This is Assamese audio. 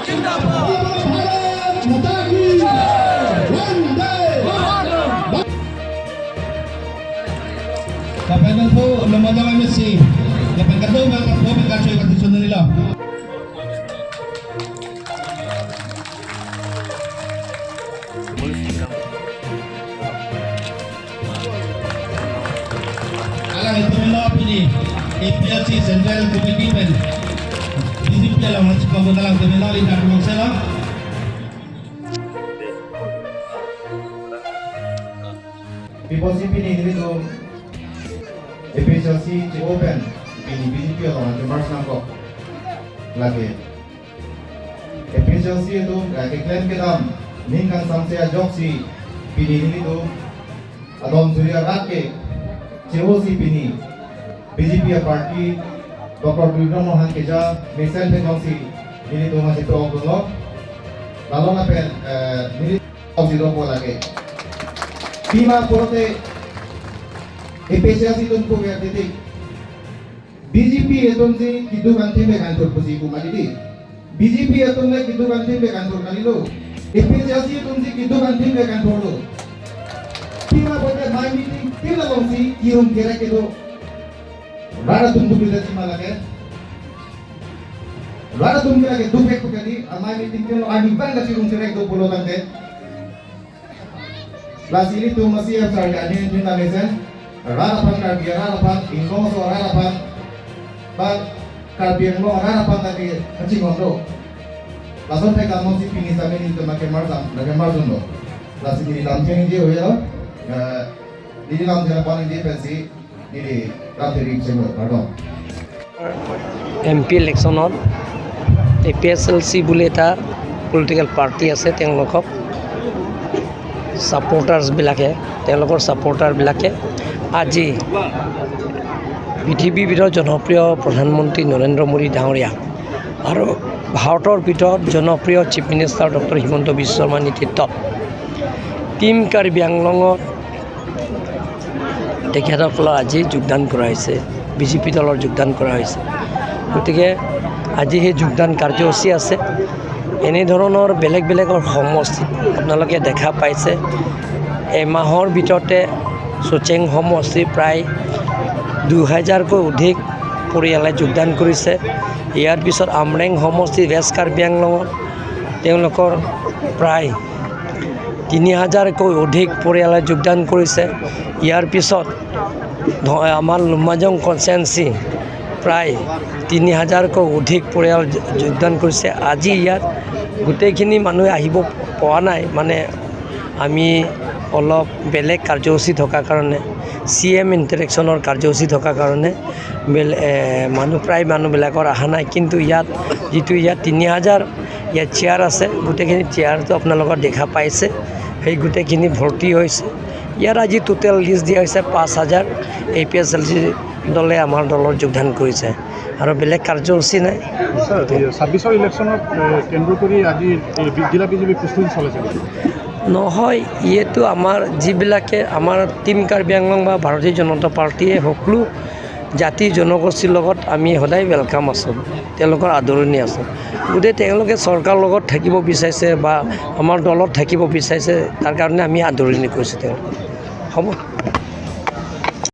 भारत माता की वंदे। Kapanan po, lumadaw MSC. Kapag kato, mga po, may kaso yung katisyon na nila. Alang ito mo na pini APLC Central Committee pen BJP alang mas pamutalang tuminali na kumang sela. People CP ni dito APHLC ci open pini BJP atau macam Mars nangkok lagi APHLC itu lagi klaim kita ningkan samsaya jok si pini ini tu adom surya rake COC pini BJP party Dr. Bikram Mohan Keja Misal Pekong si ini tu masih tu lo lalu na pen ini si do lagi Bima porote APHLC tun ko ya titik BJP eton si kidu kanthi me kanthor pusi ku malidi BJP eton ne kidu kanthi me kanthor kalilo APHLC eton si kidu kanthi me kanthor lo Bima porote my meeting tila long si kirum kere kedo rara tum du bilda si malake rara tum kere ke du pek kadi my meeting tilo ani bang ka si rum sere do pulo kante Lasili tu masih yang sarga ni ni namesen rara pan karbia rara pan inglo so rara pan ba karbia lo rara pan tadi kecil ngondo lason pe kamu si pini same ni tu make marzam make marzum lo lasili lam theng je hoye lo ni lam theng pan je pensi ni lam theng ring cheng pardon. M P ইলেকশ্যনত A P S L C বুলি এটা পলিটিকেল পাৰ্টি আছে, তেওঁলোকক ছাপৰ্টাৰ্ছবিলাকে, তেওঁলোকৰ ছাপৰ্টাৰবিলাকে আজি পৃথিৱীৰ ভিতৰত জনপ্ৰিয় প্ৰধানমন্ত্ৰী নৰেন্দ্ৰ মোদী ডাঙৰীয়া আৰু ভাৰতৰ ভিতৰত জনপ্ৰিয় chief minister doctor Himanta Biswa শৰ্মাৰ নেতৃত্বত টীম কাৰ্বি আংলঙত তেখেতসকলৰ আজি যোগদান কৰা হৈছে, বিজেপি দলৰ যোগদান কৰা হৈছে। গতিকে আজি সেই যোগদান কাৰ্যসূচী আছে। এনেধৰণৰ বেলেগ বেলেগৰ সমষ্টিত আপোনালোকে দেখা পাইছে, এমাহৰ ভিতৰতে চুচেং সমষ্টি প্ৰায় 2000কৈ অধিক পৰিয়ালে যোগদান কৰিছে। ইয়াৰ পিছত আমৰেং সমষ্টি ৱেষ্ট কাৰ্বি আংলঙত তেওঁলোকৰ প্ৰায় 3000কৈ অধিক পৰিয়ালে যোগদান কৰিছে। ইয়াৰ পিছত আমাৰ লুমাজং কনষ্টিটুৱেঞ্চি প্ৰায় 3000কৈ অধিক পৰিয়াল যোগদান কৰিছে। আজি ইয়াত গোটেইখিনি মানুহে আহিব পৰা নাই, মানে আমি অলপ বেলেগ কাৰ্যসূচী থকাৰ কাৰণে, চি এম ইণ্টাৰেকশ্যনৰ কাৰ্যসূচী থকাৰ কাৰণে মানুহ প্ৰায় মানুহবিলাকৰ অহা নাই। কিন্তু ইয়াত যিটো ইয়াত 3000 ইয়াত চেয়াৰ আছে, গোটেইখিনি চেয়াৰটো আপোনালোকৰ দেখা পাইছে, সেই গোটেইখিনি ভৰ্তি হৈছে। ইয়াত আজি টোটেল লিষ্ট দিয়া হৈছে 5000 A P S L C দলে আমাৰ দলত যোগদান কৰিছে আৰু বেলেগ কাৰ্যসূচী নাই। 26ৰ ইলেকশ্যনক কেন্দ্ৰ কৰি আজি জিলা বিজেপি প্ৰস্তুতি চলাইছে নহয়? ইয়েতো আমাৰ যিবিলাকে আমাৰ টীম কাৰ্বি আংলং বা ভাৰতীয় জনতা পাৰ্টীয়ে সকলো জাতি জনগোষ্ঠীৰ লগত আমি সদায় welcome আছোঁ, তেওঁলোকৰ আদৰণি আছোঁ। গতিকে তেওঁলোকে চৰকাৰৰ লগত থাকিব বিচাৰিছে বা আমাৰ দলত থাকিব বিচাৰিছে, তাৰ কাৰণে আমি আদৰণি কৰিছোঁ তেওঁলোকক। হ'ব।